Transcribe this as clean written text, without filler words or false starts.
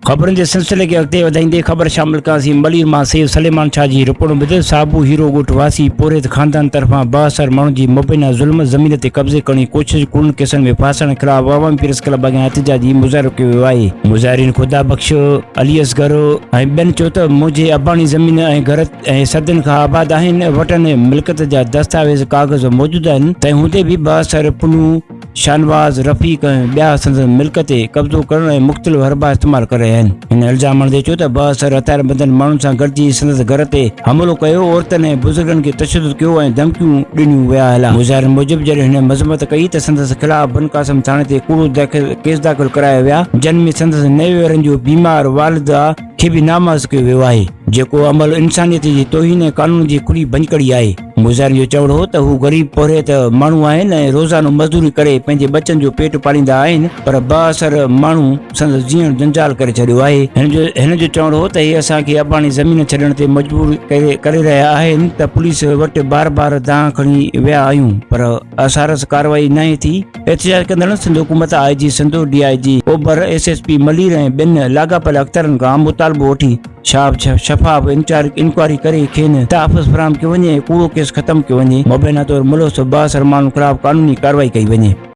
خبرن جي سلسلي کي اڳتي وڌائيندي خبر شامل ڪياسين ملير مان سيد سليمان شاهه جي رپورٽ موجب صابو هيرو ڳوٺ واسي پورهيت خاندان طرفان بااثر ماڻهن جي مبينا ظلم زمين تي قبضي ڪرڻ جي ڪوشش ڪوڙن ڪيسن ۾ ڦاسائڻ خلاف عوامي پريس ڪلب اڳيان احتجاجي مظاهرو ڪيو ويو آهي مظاهرين خدا بخش علي اصغر ۽ ٻين چيو ته منهنجي اباڻي زمين ۽ گهر ۽ صدين کان آباد آهن وٽن ملڪيت جا دستاويز ڪاغذ موجود آهن تنهن هوندي به بااثر پنهون شاهنواز، رفيق ۽ ٻيا سندس ملڪ تي قبضو ڪرڻ ۽ مختلف حربا استعمال ڪري رهيا آهن. هن الزام هڻندي چيو ته بااثر هٿياربندن ماڻهن سان گڏجي سندس گهر تي حملو ڪيو، عورتن ۽ بزرگن کي تشدد ڪيو ۽ ڌمڪيون ڏنيون ويا هلا. مظاهرين موجب جڏهن هن مذمت ڪئي ته سندس خلاف بن قاسم ٿاڻي تي ڪوڙو ڪيس داخل ڪرايا ويا، جن ۾ سندس 90 ورهين جو بيمار والد کي به نامزد ڪيو ويو آهي، جيڪو عمل انسانيت جي توهين ۽ قانون جي کلي ڀڃڪڙي آهي. مظاهرين جو چوڻ هو ته هو غريب پورهيت ماڻهو آهن ۽ روزانو مزدوري ڪري پنهنجي ٻچن جو پيٽ پاليندا آهن پر بااثر ماڻهو سندس جيئڻ جنجال ڪري ڇڏيو آهي. هن جو چوڻ هو ته هي اسان کي اباڻي زمين ڇڏڻ تي مجبور ڪري رهيا آهن ته پوليس وٽ بار بار دانهن کڻي ويا آهيون پر اسارس ڪارروائي ناهي ٿي. احتجاج ڪندڙن سنڌ حڪومت، آء جي سنڌ، ڊي I جي اوڀر، ايس ايس پي ملير ۽ ٻين لاڳاپيل اختيارن کان مطالبو وٺي شفاف انڪوائري ڪري کين تحفظ فراهم ڪيو وڃي ۽ ڪوڙو ڪيس ختم ڪيو وڃي، مبينا طور ملوث بااثر ماڻهن خلاف قانوني ڪارروائي ڪئي وڃي.